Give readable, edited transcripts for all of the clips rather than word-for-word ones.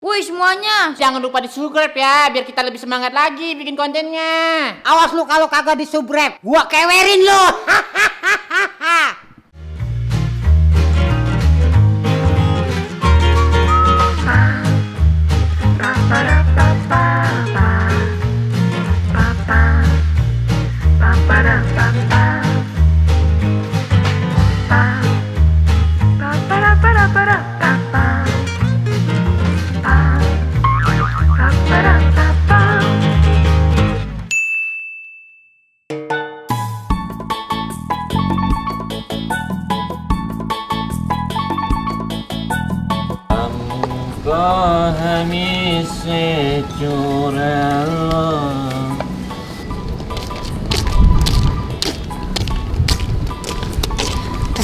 Woi semuanya, jangan lupa di subscribe ya, biar kita lebih semangat lagi bikin kontennya. Awas lu kalau kagak di subscribe, gua kewerin lu.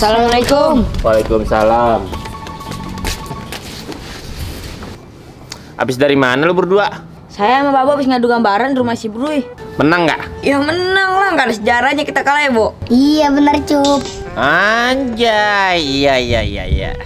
Assalamualaikum. Waalaikumsalam. Habis dari mana lu berdua? Saya sama Bapak habis ngadu gambaran di rumah si Bruy. Menang nggak? Ya menang lah, nggak ada sejarahnya kita kalah ya, Bu. Iya benar Cup. Anjay, iya.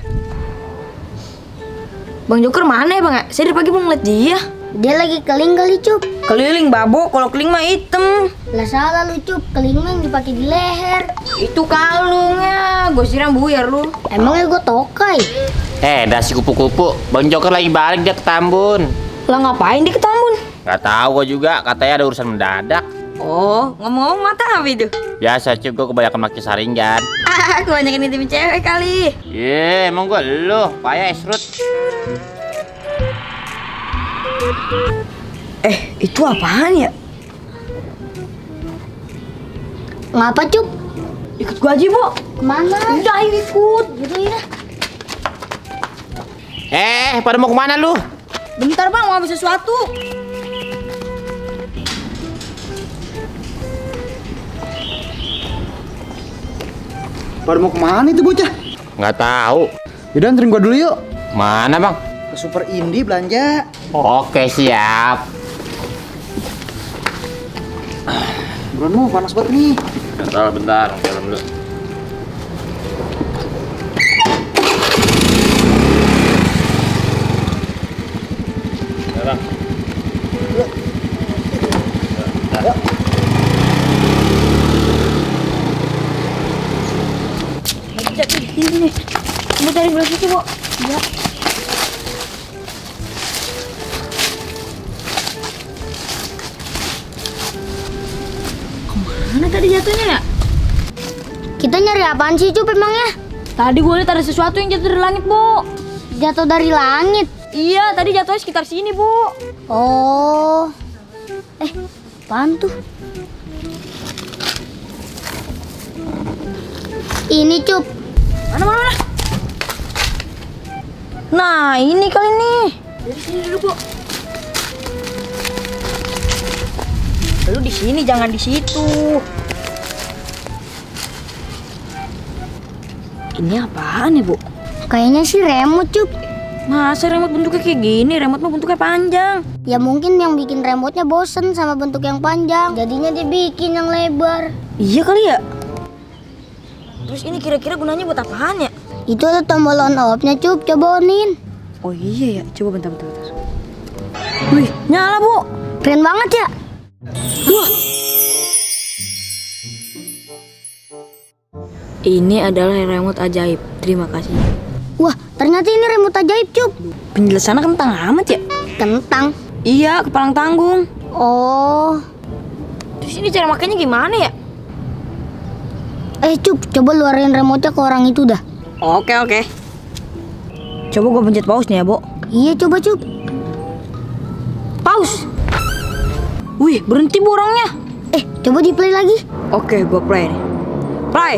Bang Joker mana ya Bang? Saya dari pagi belum ngeliat dia. Dia lagi keling kali Cup. Keliling Babo, kalau keling mah hitam. Lah salah lu Cup, keling mah yang dipakai di leher. Itu kalungnya, gue siram buyar lu. Emangnya gue tokai? Dasi kupu-kupu. Bang Joker lagi balik dia ke Tambun. Lah ngapain dia ke Tambun? Nggak tahu gua juga, katanya ada urusan mendadak. Oh, ngomong-ngomong mata apa itu? Biasa Cip, gua kebanyakan pakai saringan. Kebanyakan intim cewek kali. Emang gua lu, payah esrut. Itu apaan ya? Ngapa Cup? Ikut gua aja, Bu. Kemana? Udah, ayo ikut. Gitu ya. Pada mau kemana lu? Bentar Bang, mau ambil sesuatu. Pada mau kemana itu bocah? Nggak tahu. Yaudah anterin gua dulu yuk. Mana Bang? Ke Super Indie belanja. Oke, siap. Buruan mau, panas banget nih. Bentar, dalam dulu. Bang. Ini. Kamu cari belah situ, Bu. Iya. Kemana tadi jatuhnya ya? Kita nyari apaan sih Cup emangnya? Tadi gue lihat ada sesuatu yang jatuh dari langit, Bu. Jatuh dari langit. Iya, tadi jatuhnya sekitar sini, Bu. Oh. Apaan tuh? Ini Cup. Mana? Nah, ini kali nih. Dari sini dulu, Bu. Lu di sini, jangan di situ. Ini apaan ya, Bu? Kayaknya sih remote Cup. Masa remote bentuknya kayak gini? Remote mah bentuknya panjang. Ya mungkin yang bikin remote-nya bosen sama bentuk yang panjang. Jadinya dia bikin yang lebar. Iya kali ya? Terus ini kira-kira gunanya buat apaan ya? Itu ada tombol on off-nya Cup, coba onin. Oh iya ya, coba bentar. Wih, nyala Bu. Keren banget ya. Wah. Ini adalah remote ajaib. Terima kasih. Wah, ternyata ini remote ajaib Cup. Penjelasannya kentang amat ya? Kentang. Iya, kepalang tanggung. Oh. Terus ini cara makainya gimana ya? Cup, coba luarin remote-nya ke orang itu dah. Oke. Coba gue pencet pause nih ya, Bo. Iya, coba Cup. Pause. Wih, berhenti Bu orangnya. Coba di play lagi. Oke, gue play nih. Play.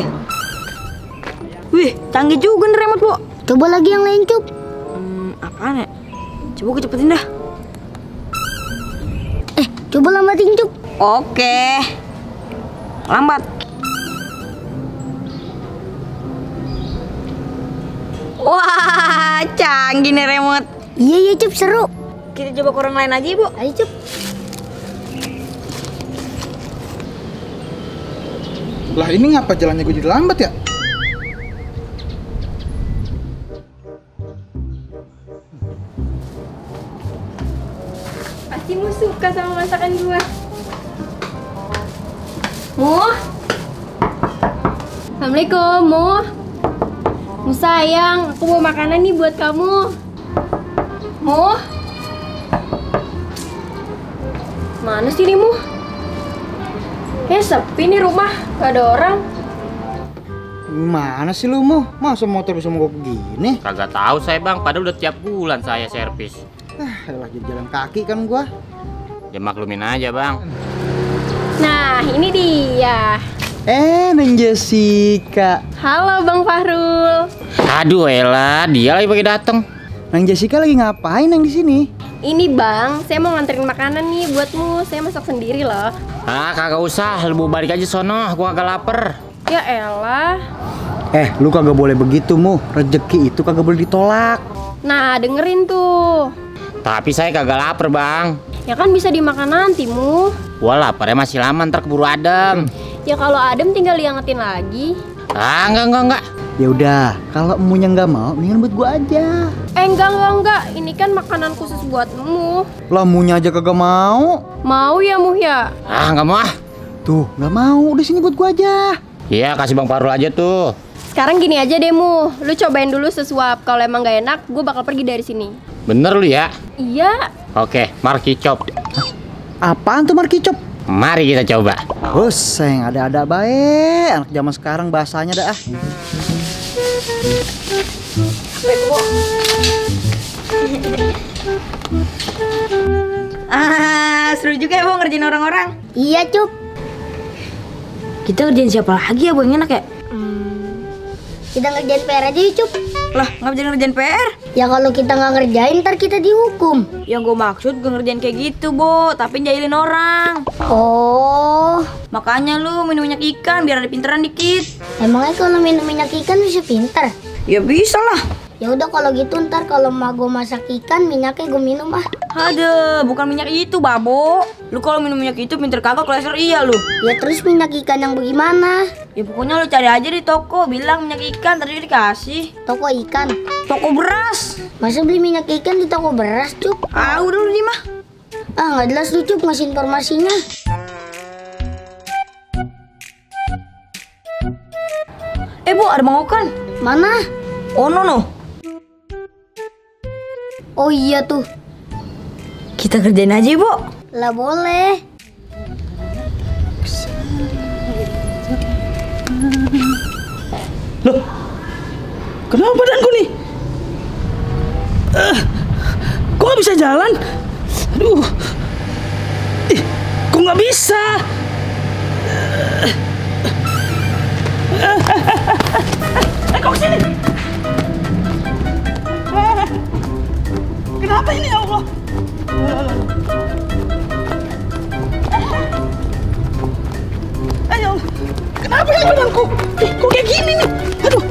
Wih, canggih juga nih remote, Bu. Coba lagi yang lain Cup. Apaan ya? Coba gue cepetin dah. Coba lambatin Cup. Oke. Lambat. Wah, canggih nih remote. Iya Cup, seru. Kita coba ke orang lain aja, Bu. Ayo Cup. Lah ini ngapa jalannya gue jadi lambat ya? Pasti Mu suka sama masakan gua. Mu? Assalamualaikum, Mu. Mu sayang, aku bawa makanan nih buat kamu. Mu? Mana sih nih, Mu? Sepi nih rumah, gak ada orang. Gimana sih lu, Mo? Masa motor bisa mogok begini? Kagak tahu saya bang, padahal udah tiap bulan saya servis. Lagi jalan kaki kan gua. Ya maklumin aja bang. Nah, ini dia. Neng Jessica. Halo Bang Fahrul. Aduh Ella, dia lagi pagi dateng. Neng Jessica lagi ngapain neng di sini? Ini Bang, saya mau nganterin makanan nih buatmu. Saya masak sendiri loh. Kagak usah, lu balik aja sono, gua kagak lapar. Ya elah. Lu kagak boleh begitu, Mu. Rezeki itu kagak boleh ditolak. Nah, dengerin tuh. Tapi saya kagak lapar bang. Ya kan bisa dimakan nanti, Mu. Gua laparnya masih lama, ntar keburu adem. Ya kalau adem tinggal diangetin lagi. Enggak. Ya udah, kalau emunya nggak mau, mendingan buat gua aja. Enggak. Ini kan makanan khusus buatmu. Lah emunya aja kagak mau. Mau ya, Mu ya? Nggak mau ah. Tuh, nggak mau. Udah sini buat gua aja. Iya, kasih Bang Fahrul aja tuh. Sekarang gini aja deh, Mu. Lu cobain dulu sesuap. Kalau emang gak enak, gue bakal pergi dari sini. Bener lu ya? Iya. Oke, Marki Chop. Apaan tuh Marki Chop? Mari kita coba. Sayang, ada-ada baik. Anak zaman sekarang bahasanya dah. Seru juga ya, Bo, ngerjain orang-orang. Iya, Cup. Kita ngerjain siapa lagi ya, Bo, yang enak ya? Kita ngerjain PR aja yuk, Cup. Lah, nggak bisa ngerjain PR? Ya kalau kita nggak ngerjain, ntar kita dihukum. Yang gue maksud gue ngerjain kayak gitu, Bo, tapi jahilin orang. Oh, Makanya lu minum minyak ikan biar ada pinteran dikit. emangnya kalau minum minyak ikan bisa pinter? Ya bisa lah. Ya udah kalau gitu ntar kalau mau gue masak ikan, minyaknya gue minum ah. Aduh, bukan minyak itu, Babo. Lu kalau minum minyak itu pinter kagak kolesterol iya lu. Ya terus minyak ikan yang bagaimana? Ya pokoknya lu cari aja di toko, bilang minyak ikan tadi dikasih. Toko ikan. Toko beras. Masa beli minyak ikan di toko beras, Cup? Udah lu mah. Nggak jelas lu, Cup, ngasih informasinya. Bu, ada Bang Okan. Mana? Oh, no. Oh iya tuh. Kita kerjain aja, Bu. Lah boleh. Loh, kenapa badanku nih? Kok nggak bisa jalan? Aduh, kok nggak bisa? Kok kesini? Kenapa ini ya Allah? Ayo, kenapa ini badanku? Kok kayak gini nih? Aduh.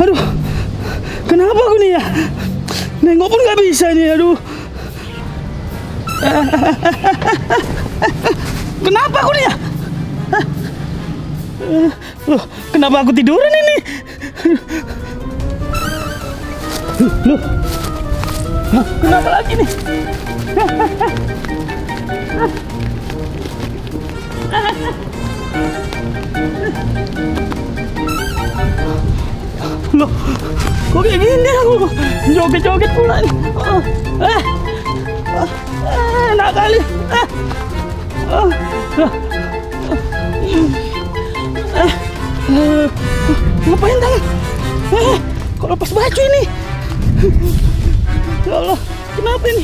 Aduh, kenapa aku nih ya? Nengok pun nggak bisa nih, aduh. Kenapa aku nih ya? Loh, kenapa aku tiduran ini? Loh, kenapa lagi nih? Loh, kok kayak gini aku? Joget-joget pula nih. Enak kali. Ngapain tangan? Kok lepas baju ini? Ya Allah, kenapa ini?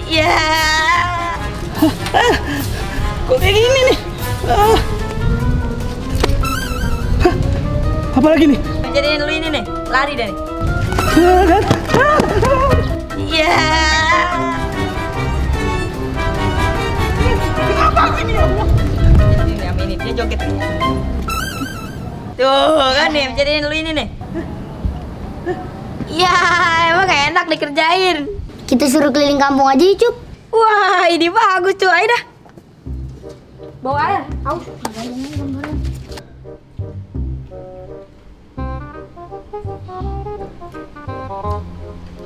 Ya. Kok kayak gini nih? Apa lagi nih? Jadiin lu ini nih, lari deh. Ya. Kenapa aku ini ya Allah? Ini dia joget nih. Tuh kan nih, jadiin lu ini nih. Ya, emang gak enak dikerjain. Kita suruh keliling kampung aja yuk, Cup. Wah, ini bagus tuh, ayo dah. Bawa air, haus.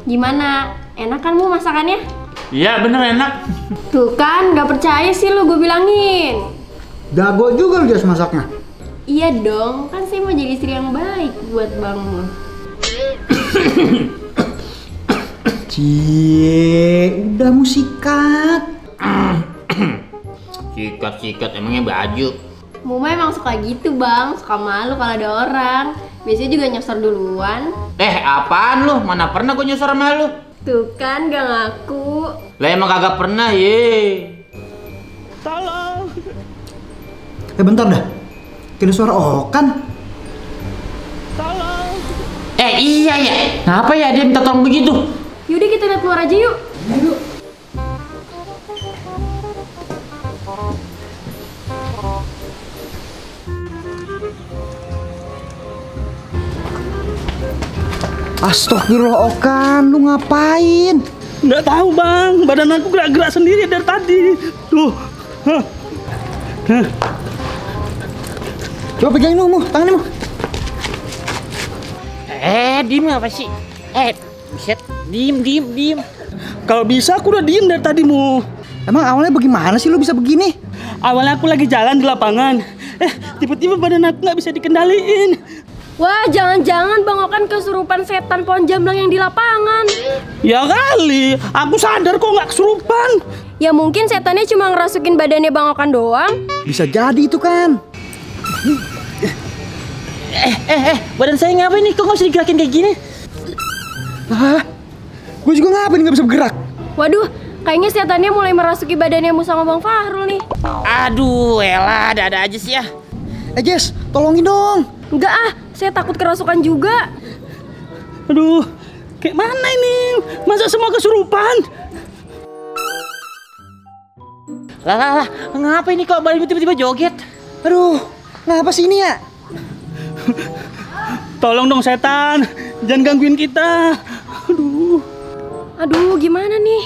Gimana? Enak kan mu masakannya? Iya bener enak. Tuh kan, gak percaya sih lu, gue bilangin. Jago juga lu Jas masaknya. Iya dong, kan saya mau jadi istri yang baik buat Bang Mu. Cie, udah musikat. Sikat emangnya baju. Muma emang suka gitu Bang, suka malu kalau ada orang. Biasanya juga nyosor duluan. Apaan lu? Mana pernah gue nyosor sama lu? Tuh kan, gak ngaku. Lah emang kagak pernah ye. Tolong. Bentar dah. Kira suara Okan. Tolong. Iya ya. Kenapa ya dia minta tolong begitu? Yaudah kita lihat keluar aja yuk. Astagfirullah Okan, lu ngapain? Nggak tahu bang, badan aku gerak-gerak sendiri dari tadi. Tuh. Hah. Hah. Coba pegangin mu, tangannya mu. Diem apa sih? Buset, diem. Kalau bisa aku udah diem dari tadi mu. Emang awalnya bagaimana sih lu bisa begini? Awalnya aku lagi jalan di lapangan. Tiba-tiba badan aku nggak bisa dikendaliin. Wah, jangan-jangan Bang Okan kesurupan setan pohon jamblang yang di lapangan. Ya kali, aku sadar kok nggak kesurupan. Ya mungkin setannya cuma ngerasukin badannya Bang Okan doang. Bisa jadi itu kan. Badan saya ngapain nih? Kok nggak bisa digerakin kayak gini? Hah? Gue juga ngapain nggak bisa bergerak? Waduh, kayaknya setannya mulai merasuki badannya Mu sama Bang Fahrul nih. Aduh, elah, ada aja sih ya. Jess, tolongin dong. Enggak ah, saya takut kerasukan juga. Aduh, kayak mana ini? Masa semua kesurupan? Lah, ngapa ini kok badan tiba-tiba joget? Aduh, ngapa sih ini ya? Tolong dong setan, jangan gangguin kita. Aduh, gimana nih?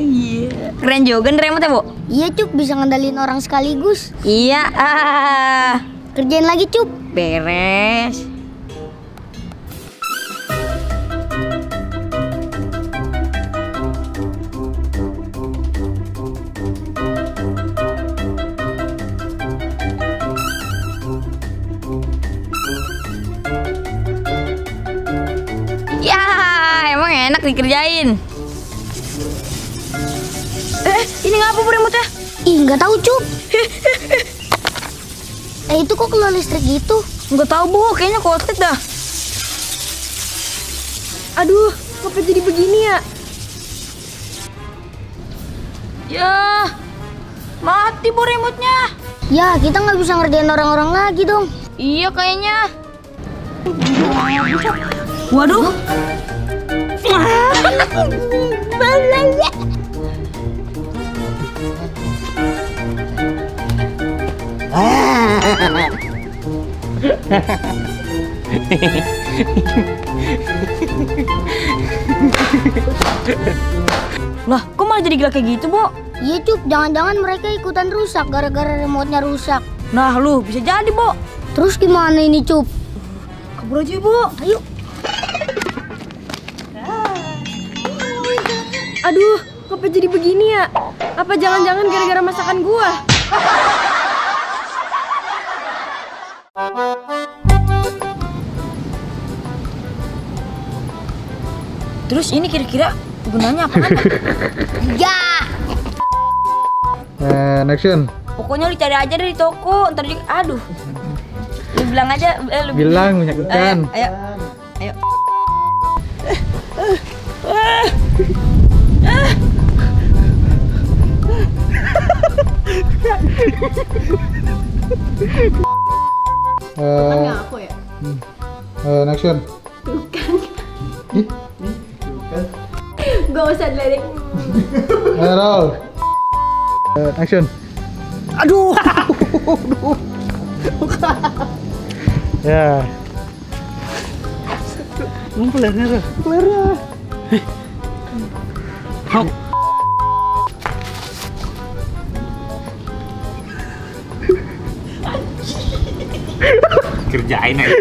Iya. Keren juga nih remote ya, Bu? Iya Cuk, bisa ngendalin orang sekaligus. Iya. Kerjain lagi Cuk. Beres. Ya, emang enak dikerjain. Ini ngapa Bu remote-nya? Ih, nggak tahu Cuk. Itu kok keluar listrik gitu? Nggak tahu Bu, kayaknya kotek dah. Aduh, kenapa jadi begini ya? Ya, mati Bu remote-nya. Ya, kita nggak bisa ngerjain orang-orang lagi dong. Iya kayaknya. Waduh. Lah, kok malah jadi gila kayak gitu, Bu? Iya Cuk, jangan-jangan mereka ikutan rusak gara-gara remote-nya rusak. Nah, lu bisa jadi, Bu. Terus gimana ini Cuk? Kabur aja, Bu. Ayo. Aduh, kenapa jadi begini ya? Apa jangan-jangan gara-gara masakan gua? Terus ini kira-kira gunanya apaan? Ya. Action. Pokoknya lu cari aja dari toko, ntar juga, aduh. Lu bilang aja, lu Bilang menyakitkan. Ayo. Ayo. Kan nggak aku ya? Action. Tuh kan. Gak usah diledek. Roll. Action. Aduh. Ya. Ngumpul ya, Nero. Kerjain aja.